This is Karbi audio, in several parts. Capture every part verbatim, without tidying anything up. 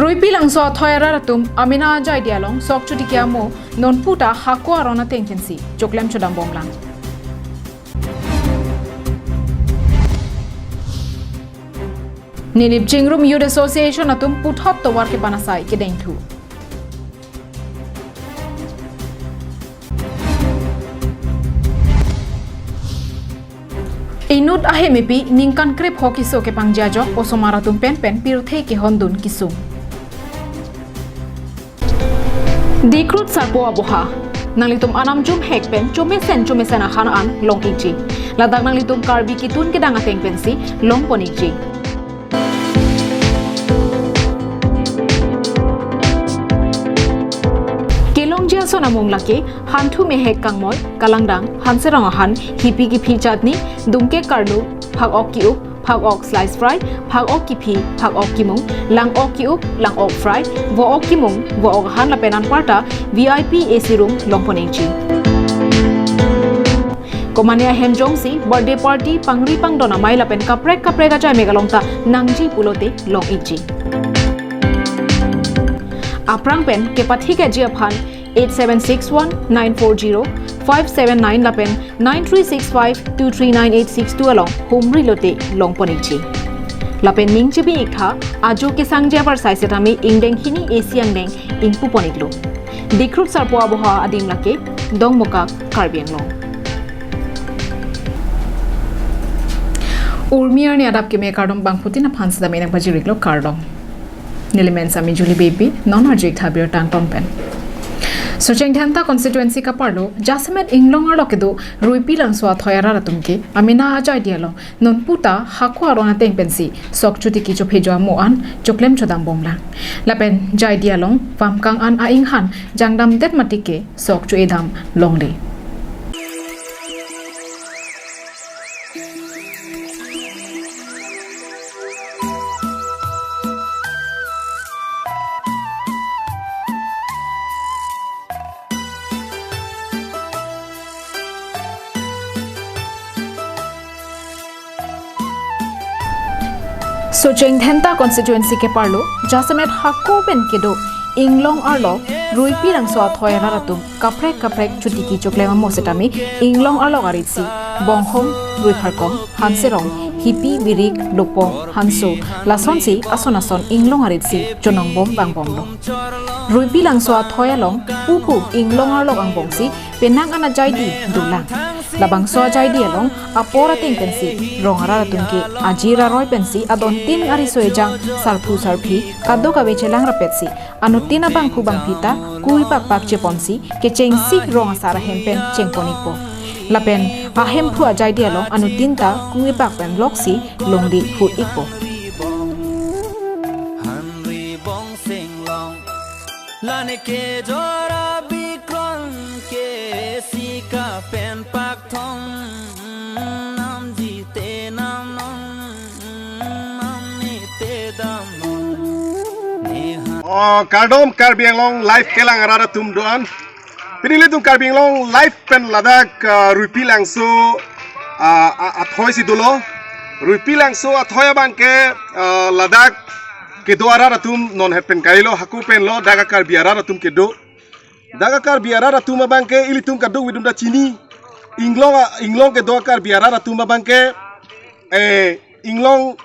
Ruipilangso athoi arat atum amena ajaidi along sok chotiki amo nonputa hako aron ateng pensi choklem chodam bomlang. Nilip Chingrum Youth Association atum puthot tovar kepan asai kedengthu. Inut ahem epi ningkan krep hokiso kepangji ajok osomar atum pen pen pirthe kehondun kisung. Dikrut sarpo aboha. Nanglitum anam jumhek pen chomesen chomesen ahan an long ikji. Ladak nanglitum Karbi kitun kedang ateng pensi longpon ikji. Kelongji ason amung lake hanthu mehek kangmoi, kalangdang, hanserong ahan, hipi kiphi chutney, dungke karlu, phak-ok ki-up, phak-ok slice fry, phak-ok kiphi, phak-ok kimung, lang-ok ki-up, lang-ok fry, vo-ok kimung, vo-ok ahan lapen anparta V I P A C room longpon ikji. Komane ahem jongsi birthday party pangri pangdon amei lapen kaprek kaprek ajai mek along ta nangji pulote long ikji. Aphrang pen kepathikji aphan eight seven six one nine four zero five seven nine lapen nine three six five two three nine eight six two along humri lote longpon ikji. Lapen ning chibi iktha ajo kesangji abar sai setame ingdeng hini A C angdeng ingpupon iklo. Dikrut sarpo aboha adim lake Dongmukak, Karbi Anglong. Urmi arni adap keme kardom bangphutin aphan sedam inang pajiriklo, kardom. Neli men sami Julie Baby, non arju iktha birta angton pen. Socheng Dhenta constituency kaparlo jasemet inglong arlo kedo Ruipilangso athoi arat atum ke amena ajaidi along nonputa hako aron ateng pensi sok chotiki chophejo amo an choklem chodam bomlang. Lapen jaidi along vamkang an a-inghan jangdam det matike sok cho-edam longle. Socheng Dhenta constituency keparlo jasemet hako pen kedo inglong arlo Ruipilangso athoi arat atum kaprek kaprek chotiki choklem amo setame inglong arlo aritsi Bonghom, Ruipharkong, Hanserong, Hipi, Birik, Lopong, Hanso, lasonsi ason ason inglong aritsi chonong bom vangbomlo. Ruipilangso athoi along pupu inglong arlo angbongsi penang an ajaidi dolang. Labangso ajaidi along apor ateng pensi rong arat atum ke ajir aroi pensi adontin ariso ejang sarphu sarpi kadokave chelang rapetsi anuttin abangphu bangphi ta kui pakpak cheponsi kechengsi rong asar ahem pen chengpon ikpo. Lapen ahemphu ajaidi along anuttin ta kui pak pen loksi longdi hu ikpo. Hanri bong sing long. Lane kejor abikron ke sika pen pakthong, namji te namnong, namni te damnong. Neha. Oh, kardom Karbi Anglong live kelang arat atum do-an. Pini ilitum Karbi Anglong live pen ladak, ah, Ruipilangso, ah, ah, athoi si dolo. Ruipilangso athoi abangke, ah, ladak kedo arat atum non het pen kailo, hako penlo, dak a-Karbi arat atum kedo. Dak a-Karbi arat atum abangke ilitum kadokave atum ta chini. Inglong a, inglong kedo a-Karbi arat atum abangke, eh, inglong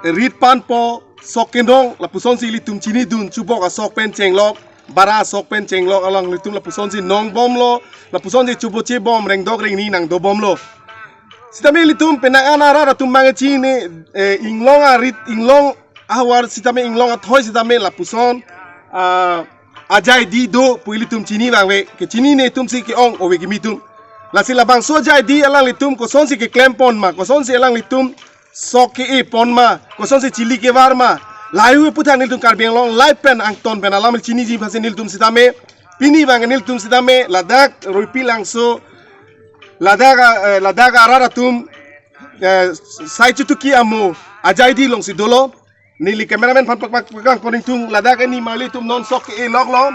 rit panpo, sok kenong, lapusonsi ilitum chinidun, chubok asok pen chenglok, bara asok pen chenglok, alanglitum lapusonsi nongbomlo, lapusonsi chuboche bom, rengdok rengni nangdobomlo. Sitame ilitum penang an arat atum abangke chini, eh, inglong arit, inglong ahavar sitame inglong athoi sitame lapuson, ah, ajaidi do pu ilitum chini abangke, kechinine atumsi ke-ong ove kimi atum. Lasi labangso ajaidi alanglitum kosonsi keklempon ma, kosonsi alanglitum sok ke-epon ma, kosonsi chili kevar ma, lahai aputhak nelitum Karbi Anglong live pen angton pen alam chiniji aphansi nelitum sitame, pini abang nelitum sitame, ladak Ruipilangso, ladak, eh, ladak arat atum, eh, sai chotiki amo ajaidi alongsi dolo. Neli cameraman aphan pak pak pak poning tung ladak ini mali atum non sok ke-eloklo.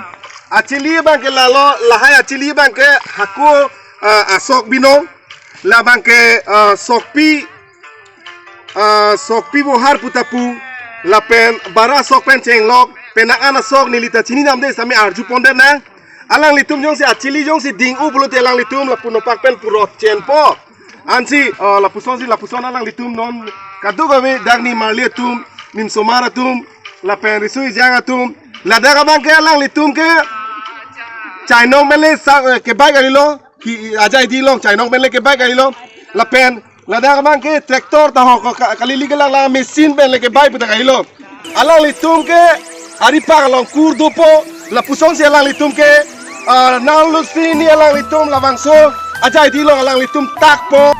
Achili abangke lalo, lahai achili abangke hako, ah, asok binong. Labangke, ah, sokpi, ah, sokpi bohar putapu. Lapen bara sok pen chenglok. Penang an asok neli ta chini namde sami arju pondet nang. Alanglitum jongsi achili jongsi ding-u pulote alanglitum lapu nopak pen purot chenpo. Ansi, uh, lapusonsi lapuson alanglitum non kadokave dak nimarli atum, ninsomar atum, lapen riso-ejang atum, ladak abang ke alanglitum ke chainong pen le sa, eh, kebai kalilo, ki ajai di long, chainong pen le kebai kalilo, lapen ladak abang ke tractor ta ho ka, ka, kalili kelang la machine pen le kebai puta kalilo. Alanglitum ke aripak along kur dopo, lapusonsi alanglitum ke, ah, nanglusi ni alanglitum labangso ajai di long alanglitum takpo.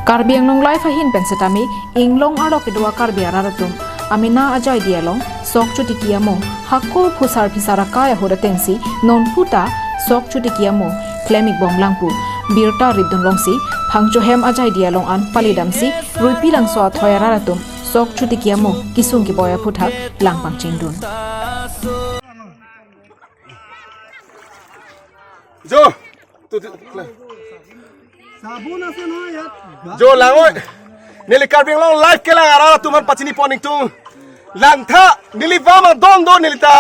Karbi Anglong Live ahin pen setame inglong arlo kedo a-Karbi arat atum amena ajai di along sok chotiki amo hako phusar phisar akai ahut atengsi non puta sok chotiki amo klem-ik bom lang pu birta ripdun longsi Phangchohem ajai di along an palidamsi Ruipilangso athoi arat atum sok chotiki amo kesung keboi aphuthak lang pangchengdun. Jo, tu, tu, la. Sabun ase no yat. Jo, lang oi. Neli Karbi Anglong Live kelang arat atum aphan pachini pon ingtung. Langtha, neli vam adon do, neli ta,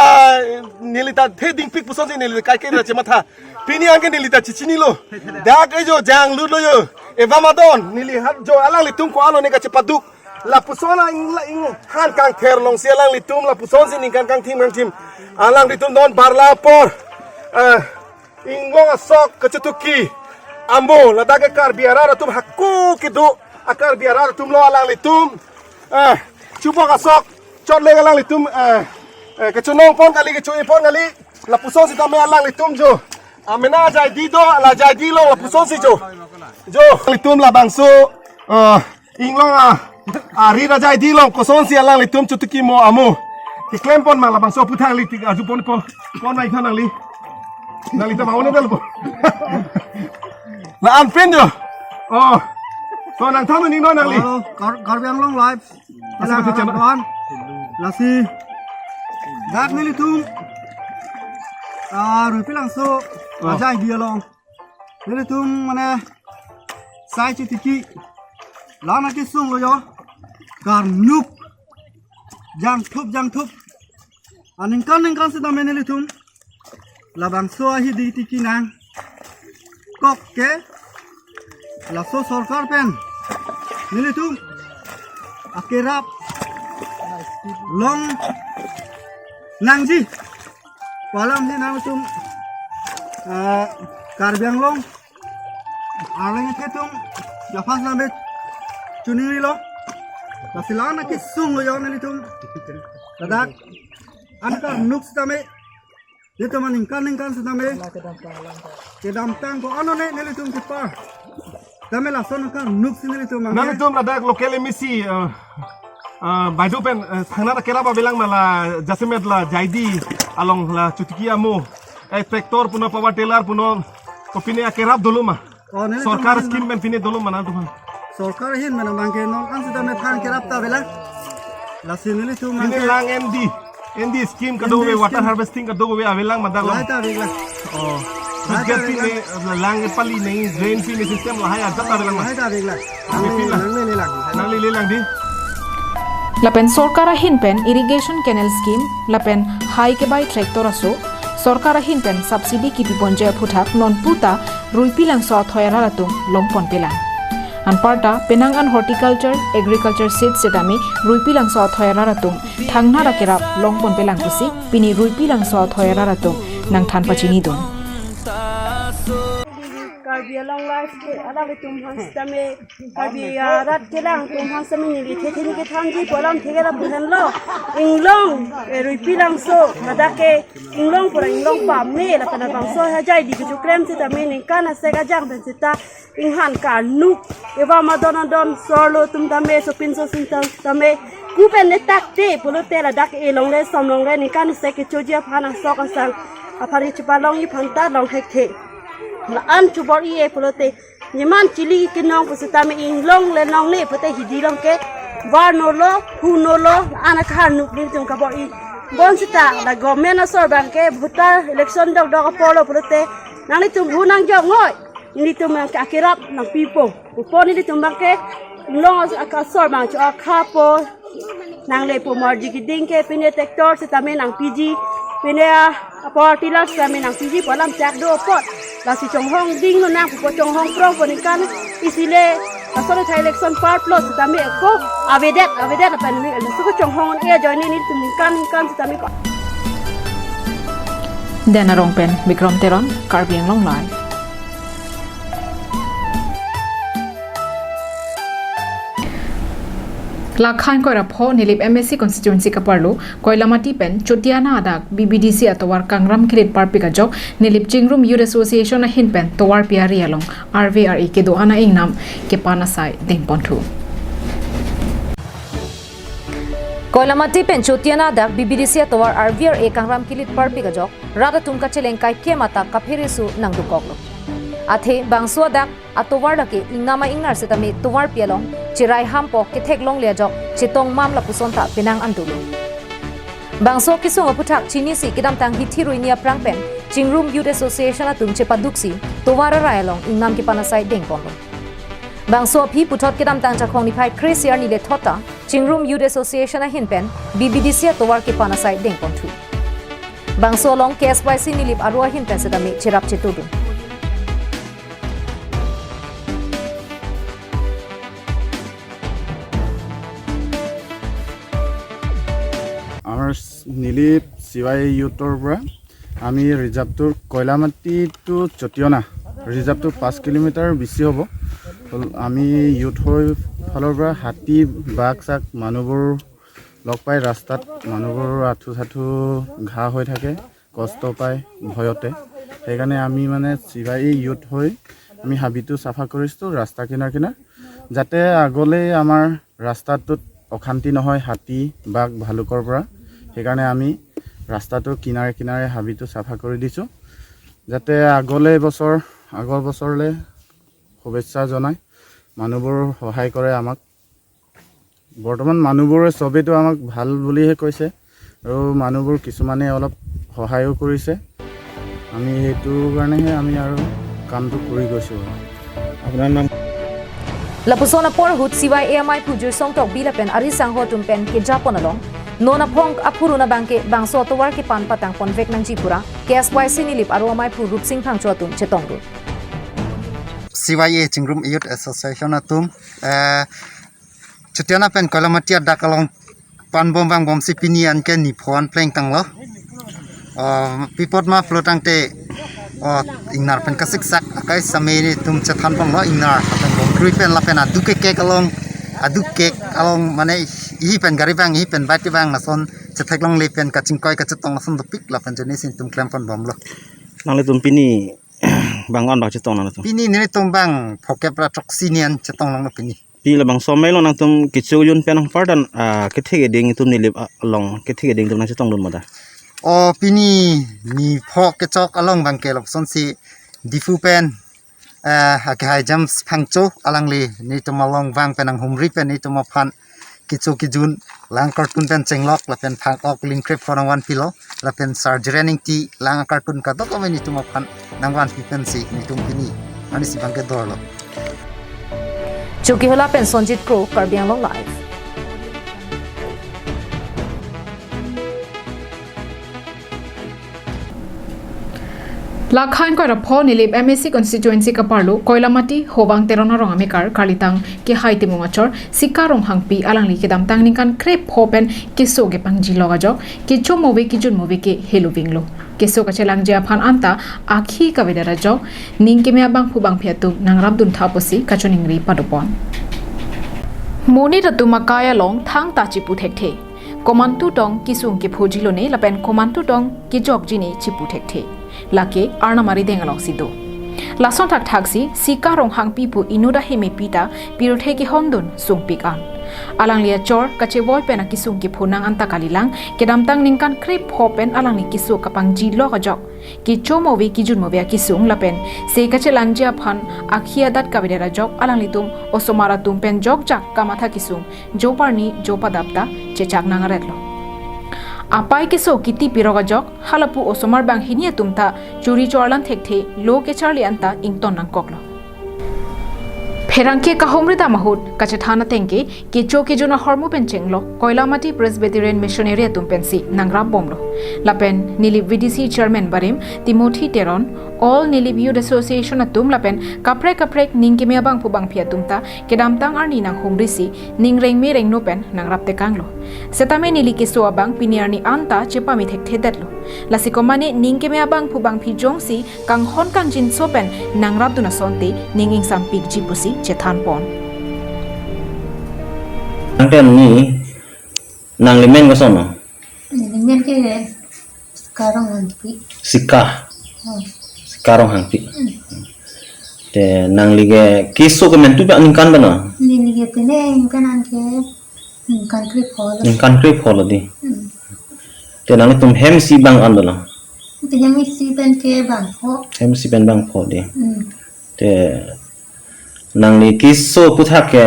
neli ta the dingpik pusonsi neli kaiketa chematha. Pini anke neli ta chechinilo. Dak ejo janglut lo jo. E vam adon, neli hat jo alanglitum ko-an lo ne kachepaduk. Lapuson a ing, la ing han kangther longsi alanglitum lapusonsi ningkan kangthim kangthim. Alanglitum non barla apor. Eh, inglong asok kachotiki amo ladak ke Karbi arat atum hako kedo a-Karbi arat atum lo alanglitum. Eh, chubok asok chot le alanglitum, eh, eh, kachonong pon kali, kacho-e pon kali. Lapusonsi tame alanglitum jo. Amena ajai di do, la ajai di long lapusonsi jo. Jo, alanglitum labangso, eh, inglong a, ari ajai di long kosonsi alanglitum chotiki mo amo keklem pon ma labangso aphuthak neli tik arju pon ko. Pon mai khan nangli. Nangli ta mau ne dal po. La-an pen jo. Oh. So nangthan ning noi nangli. Hello, Kar-, Karbi Anglong Live. Lasi kelang pati channel. Arat atum. Lasi. Dak nelitum. Ah, Ruipilangso. Oh. Ajai di along. Nelitum mane sai chotiki. Lana kesung lo jo. Karnuk. Jangthup, jangthup. Aningkan ningkan setame nelitum labangso ahi di tiki nangkok ke laso sorkar pen nelitum akerap long nangji pu alamsi nangtum, ah, Karbi Anglong arleng atum ya first lambe chuningri lo. Lasi lana kesung lo jo nelitum. Ladak an karnuk setame. Nelitum aningkan ningkan setame. Kedamtang ko-an lo ne nelitum kepar. Tame lason an karnuk si nelitum mangke. Nangtum ladak local M A C, eh, eh, baideo pen, eh, thangnat akerap avelang ma la jasemet la ajai di along la chotiki amo. Eh, tractor puno power tiller puno kopine akerap dolo ma. Oh, nelitum sorkar mane scheme pen pine dolo ma nangtum aphan. Sorkar ahin mane mangke non an setame than kerap ta avelang. Lasi nelitum pine mangke lang N D, N D scheme kadokave, N D water scheme harvesting kadokave avelang ma dak along. Lahai ta avelang. Oh. Lahai ta gas avelang. Pine, lang pali neng drain pine system lahai ajat avelang ma. Lahai ta avelang. Nangli pin lang. Nangli le lang. Nangli le lang di. Lapen sorkar ahin pen irrigation canal scheme, lapen hai kebai tractor aso, sorkar ahin pen subsidy kipi ponji aphuthak non puta Ruipilangso athoi arat atum long ponpelang. Anparta penang an horticulture, agriculture seed setame Ruipilangso athoi arat atum thangnat akerap long ponpelang pusi pini Ruipilangso athoi arat atum nangthan pachinidun. Karbi Anglong Live ke alanglitum aphan setame Karbi arat kelang atum aphan setame neli thethe kethanji pu alam thekera pu henlo. Inglong, eh, Ruipilangso, ladak ke inglong pura inglong pame lapen labangso ajai di kechoklem setame ningkan asek ajang pen seta inghan karnuk, evam adon adon, so-arlo atum tame, sopinso atum tame, ku pen ne takte pulote ladak e longle som longle ningkan asek kechoji aphan asok asang aphan chepalongji aphan ta long thekthe. La-an chubor-i-e pulote, neman chili kenong pu setame inglong le nongle pute hidi along ke var nolo, hu nolo, la-an akarnuk nelitum kabor-i. Bonseta la government asor abangke voter election dokdok apor lo pulote nanglitum hu nangjong noi. Nelitum abangke akerap nangpipo. Pupo nelitum abangke inglong asor abang cho akhapo. Nangle pu marji keding ke pine tractor sitame nangpiji, pine a power tiller sitame nangpiji pu alam chak do apot. Lasi chonghong ding lo nang pu chonghong krong pu ningkan isi le. Laso le thai election part lo sitame ko avedet avedet lapen ni laso ko chonghong e ajoine nelitum ningkan ningkan sitame ko. Den Arong pen Bikram Teron, Karbi Anglong Live. Lakhan koira pho Nilip M A C constituency kaparlo Koilamati pen Chotiana adak B B D C atovar kangram kilit parpik ajok Nilip Chingrum Youth Association ahin pen tovar piari along R V R A kedo-an a-ingnam kepan asai dengponthu. Koilamati pen Chotiana adak B B D C atovar R V R A kangram kilit parpik ajok rat atum kacheleng kaikem atak kaphereso nangdukoklo. Athe bangso adak atovar lake ingnam a-ingnar sitame tovar pi along cherai hampo kethek longle ajok chetong mam lapuson ta penang an dolo. Bangso kesung aphuthak chinisi kedamtang hithi ruini aphrang pen Chingrum Youth Association atum chepaduksi tovar arai along ingnam kepan asai dengponlo. Bangso aphi puthot kedamtang Chakhong niphai kre-isi arni lethot ta Chingrum Youth Association ahin pen B B D C atovar kepan asai dengponthu. Bangso along K S Y C Nilip aro ahin pen sitame cherap chetodun. আমাৰ নিলিপ C Y ইউথৰ পৰা আমি ৰিজাৰ্ভটোৰ কয়লামাটি টু চটিয়না ৰিজাৰ্ভটো পাঁচ কিলোমিটাৰ বেছি হ'ব। আমি ইউথৰ ফালৰ পৰা হাতী, বাঘ চাঘ মানুহবোৰ লগ পাই ৰাস্তাত মানুহবোৰৰ আঁঠু চাঠু ঘা হৈ থাকে, কষ্ট পায় ভয়তে। সেইকাৰণে আমি মানে চি ৱাই ইউথ হৈ আমি হাবিটো চাফা কৰিছোঁ ৰাস্তা কিনাৰ কিনাৰ, যাতে আগলৈ আমাৰ ৰাস্তাটোত অশান্তি নহয় হাতী, বাঘ, ভালুকৰ পৰা। সেইকাৰণে আমি ৰাস্তাটোৰ কিনাৰে কিনাৰে হাবিটো চাফা কৰি দিছোঁ, যাতে আগলৈ বছৰ, আগৰ বছৰলৈ শুভেচ্ছা জনাই মানুহবোৰ সহায় কৰে আমাক। বৰ্তমান মানুহবোৰে চবেইতো আমাক ভাল বুলিহে কৈছে আৰু মানুহবোৰ কিছুমানে অলপ সহায়ো কৰিছে। আমি সেইটো কাৰণেহে আমি আৰু কামটো কৰি গৈছোঁ আৰু। আপোনাৰ নাম? Lapuson apor ahut C Y A amei phu Jirsong Tokbi lapen ari sangho atum pen kejapon along non aphong aphurun abangke bangso atovar kepan patangponvek nangji pura K S Y C Nilip aro amei phu Rupsing Phangcho atum chetongdun. C Y A Chingrum Youth Association atum, eh, Chutiana pen Koilamati adak along panbom vangbomsi pini anke nipho an plengtanglo. Oh, pi apot ma pulo tangte, oh, ingnar pen kasiksak akai same nelitum chethanponlo, ingnar pen bomkrui pen lapen aduk kekek along, aduk kek along mane ihi pen gari vang, ihi pen bike vang lason chetheklongle pen kachingkoi kachetong lason dopik lapen jeni si nelitum klemponbomlo. Nanglitum pini bang-an bang chetong nangtum? Pini nelitum bang phokep ra throksi nian chetonglonglo pini. Pini labangso amei along nangtum kecho jun pen nangpar dan, ah, kethek eding atum Nilip, ah, along kethek eding atum nangchetongdun ma da? Oh, pini nipho kechok along abangke lapuson si Diphu pen, eh, akehai James Phangcho alangli nelitum along vang pen nanghumri pen nelitum aphan kecho kejun lang carton pen chenglok lapen phak ok lingkrep pho nangvanpilo lapen Sir Jiren Ingti lang carton kadokave nelitum aphan nangvanpi pensi nelitum pini arnisi abangke dorlo. Chokihola pen Sonjit Kro, Karbi Anglong Live. Lakhan koira pho Nilip M A C constituency kaparlo Koilamati Hobang Teron arong amekar karlitang kehai Timung achor Sika Ronghangpi alangli kedamtang ningkan krepho pen keso kepangjilok ajok kecho move kejun move ke helo vinglo. Keso kachelangji aphan anta akhi kavedet ajok ning keme abangphu bangphi atum nangrapdun tha pusi kachiningri padopon. Monit atum akai along thangta chipu thekthe. Komantu tong kesung kephoji lone lapen komantu tong kejokji ne chipu thekthe. Lake Arnam arideng alongsi do. Lason thakthak si Sika Ronghangpi pu inut ahem epi ta pirthe kehondun sungpik an. Alangli achor kachevoi pen akesung kepho nang anta kalilang kedamtang ningkan krepho pen alangli keso kapangjilok ajok kecho move kejun move akesung lapen se kachelangji aphan akhi adat kavedet ajok alanglitum osomar atum pen jokjak kamatha kesung joparni jopadap ta chechak nang aretlo. Apai keso kiti pirok ajok halapu osomar banghini atum ta churi chorlan thekthe lo kecharli anta ington nangkoklo. Pherangke kahumri dam ahut kachethan ateng ke, kecho kejun ahormu pen chenglok Koilamati Presbyterian Missionary atum pensi nangrap bomlo. Lapen Nilip V D C Chairman barim Timothy Teron, All Nilip Youth Association atum lapen kaprek kaprek ning keme abangphu bangphi atum ta kedamtang arni nanghumrisi ning rengme rengno pen nangrap tekanglo. Setame neli keso abang pini arni anta chepame thekthedetlo. Lasi komane ning keme abangphu bangphi jongsi kanghon kangjinso pen nangrapdun asonte ning ingsampikji pusi chethanpon. Angten ni nanglimen koson no? Nelimen ke Sika Ronghangpi. Sika. Oh. Sika Ronghangpi. Hmm. Te nangli ke keso kementu ba ningkan ba no? Neli ke pine ningkan an ke ningkan krepho lo. Ningkan krepho lo di. Hmm. Te nanglitum hem isi bang an dolo? Pine hem isi pen ke bangpho. Hem isi pen bangpho di. Hmm. Te nangli keso aputhak ke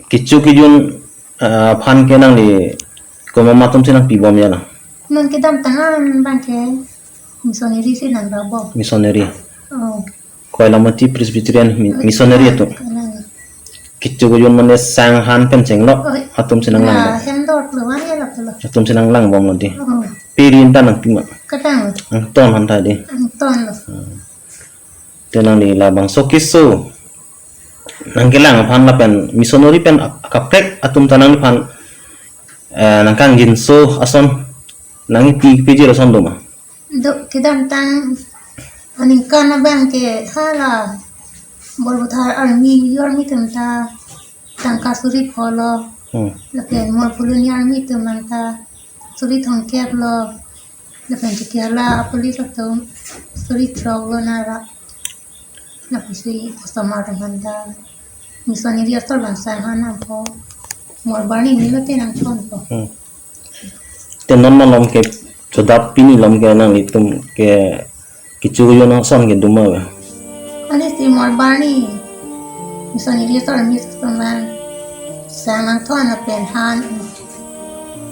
kecho kejun, ah, aphan ke nangli komat atum si nangpibom ya na? Non kedamtang an bang ke missionary si nangrap bom. Missionary. Oh. Koilamati Presbyterian mi-, missionary atum. Koilamati. Kecho kejun mane sang han pen chenglok. Oh. Atum si nanglang. Na, bom. Hem dorlo wan ya lo lo. Atum si nanglang bomlo di. Oh. Piri ta nangpi ma? Kadang. Angton han ta di. Angton lo. Hmm. Te nangli labangso keso nangkelang aphan lapen missionary pen ak-, kaprek atum ta nangliphan, eh, nangkangjinso ason nangpi piji ason do ma? Do, kedamtang aningkan abang ke hala Borbuthar army, army atum ta tangka suri pholo. Hmm. Lapen Morphuloni army atum anta suri thomkep lo. Lapen chiki hala police atum suri throk lo nara. Lapusi customer atum anta missionary asor bangsa han nangpo. Morbarni ni lote nangchonpo. Hmm. Te non malom ke chodap pini lom ke nanglitum ke kecho kejun ason ke do ma ba? Ani si Morbarni missionary asor mis teman sang nangthon lapen han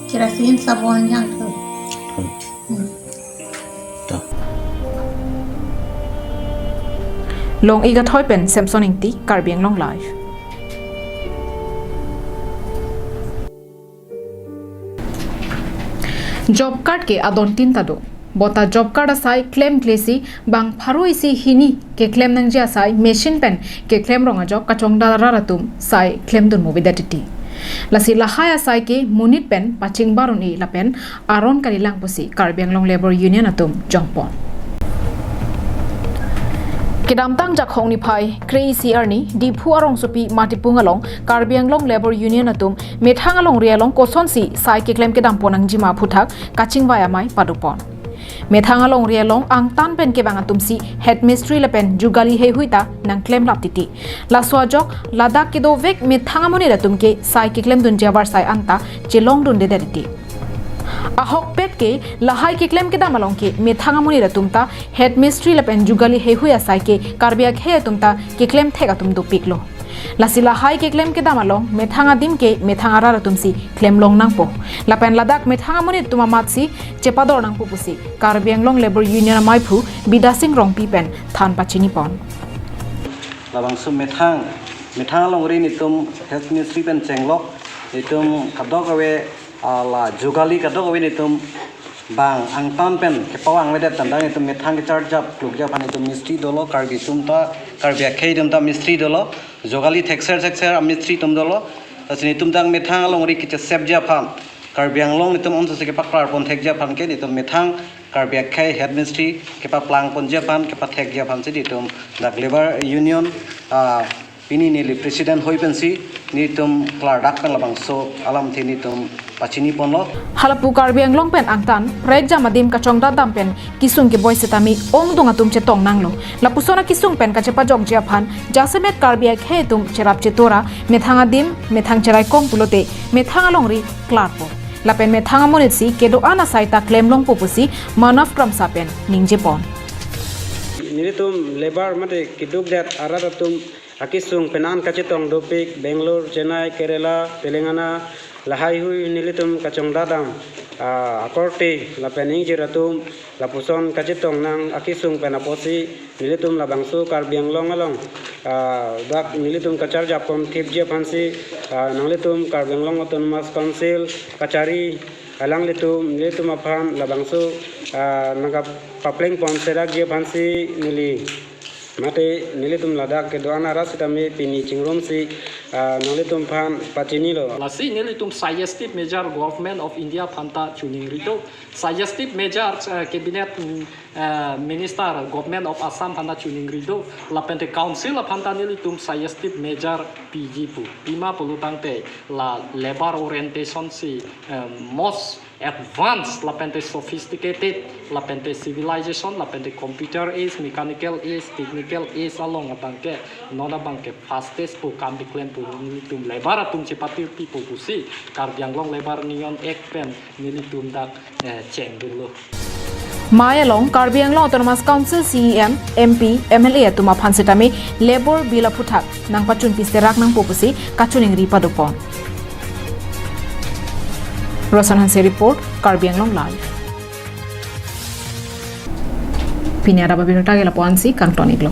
kerosene sabon jangthu. Hmm. Hmm. To. Long-ik Athoi pen Samson Ingti, Karbi Anglong Live. Job card ke adon tin ta do. Bonta job card asai klemkle si bang pharo isi hini keklem nangji asai machine pen keklem rong ajok kachongdat arat atum sai klemdun movedet titi. Lasi lahai asai ke monit pen pachingbar un-e lapen aron kalilang pusi Karbi Anglong Labour Union atum jongpon. Kedamtang Jakhong niphai kre-isi arni Diphu arongsopi Matipung along Karbi Anglong Labour Union atum methang alongri along kosonsi sai keklem kedam pon nangji ma aphuthak kachingvai amei padopon. Methang alongri along angtan pen kevang atum si head mistri lapen jugali heihui ta nangklemlap titi. Laso ajok ladak kedovek methang amonit atum ke sai keklemdunji avarsai anta chelongdundedet titi. Ahokpet ke lahai keklem kedam along ke methang amonit atum ta head mistri lapen jugali heihui asai ke Karbi akhei atum ta keklem thek atum dopiklo. Lasi lahai keklem kedam along methang adim ke methang arat atum si klemlong nangpo. Lapen ladak methang amonit atum amat si chepador nangpo pusi Karbi Anglong Labour Union amaiphu Bidya Sing Rongpi pen than pachinipon. Labangso methang, methang alongri netum head mistri pen chenglok, netum kadokave, ah, la jugali kadokave netum bang angtan pen kepavang vedet tangte netum methang kecharjap klukjap aphan netum mistri dolo, Karbi atum ta, Karbi akhei atum ta mistri dolo, jugali thekser thekser amistri atum dolo. Lasi netum ta methang alongri kechesepji aphan, Karbi Anglong netum onsose kepaklarpon thekji aphan ke netum methang Karbi akhei head mistri kepaplangponji aphan, kepathekji aphan si netum dak Labour Union, ah, pini neli president hoi pensi netum klardak pen labangso alamthe netum pachiniponlo. Halapu Karbi Anglong pen angtan prekjam adim kachongdat dam pen kesung keboi setame ongdung atum chetong nanglo. Lapuson akesung pen kachepajokji aphan jasemet Karbi akhei atum cherap chetora methang adim, methang cheraikong pulote methang alongri klarpo. Lapen methang amonit si kedo-an asai ta klemlongpo pusi Manav Kramsa pen ningjepon. Nelitum labour mate keduk det arat atum akesung penan kachetong dopik Bangalore, Chennai, Kerala, Telangana, lahaihui nelitum kachongdat dam, ah, akorte lapen ingjir atum lapuson kachetong nang akesung pen apotsi nelitum labangso Karbi Anglong along ah, dak nelitum kacharjapon thipji aphansi, ah, nanglitum Karbi Anglong Autonomous Council kachari alanglitum nelitum aphan labangso, ah, nangkapaplengpon serakji aphansi neli mate nelitum ladak kedo-an arat sitame pini chingrumsi, ah, nanglitum aphan pachinilo. Lasi nelitum suggestive measure Government of India aphanta chiningri do. Suggestive measure, eh, cabinet, mm, eh, minister Government of Assam aphanta chiningri do. Lapente council aphanta nelitum suggestive measure piji pu. Pima pulo tangte la labour orientation si, eh, most advanced lapente sophisticated lapente civilization lapente computer age, mechanical age, technical age along abangke non abangke fastest pu kam keklem pu nelitum labour atum chepatirpi pu pusi Karbi Anglong Labour Union Act pen nelitum dak, eh, chengdunlo. Mai along Karbi Anglong Autonomous Council C E M, M P, M L A atum aphan sitame Labour Bill aphuthak nangpachunpi serak nangpo pusi kachiningri padopon. Rosan Hanse report, Karbi Anglong Live. Pini adap abirta ke lapu-ansi kangton-iklo.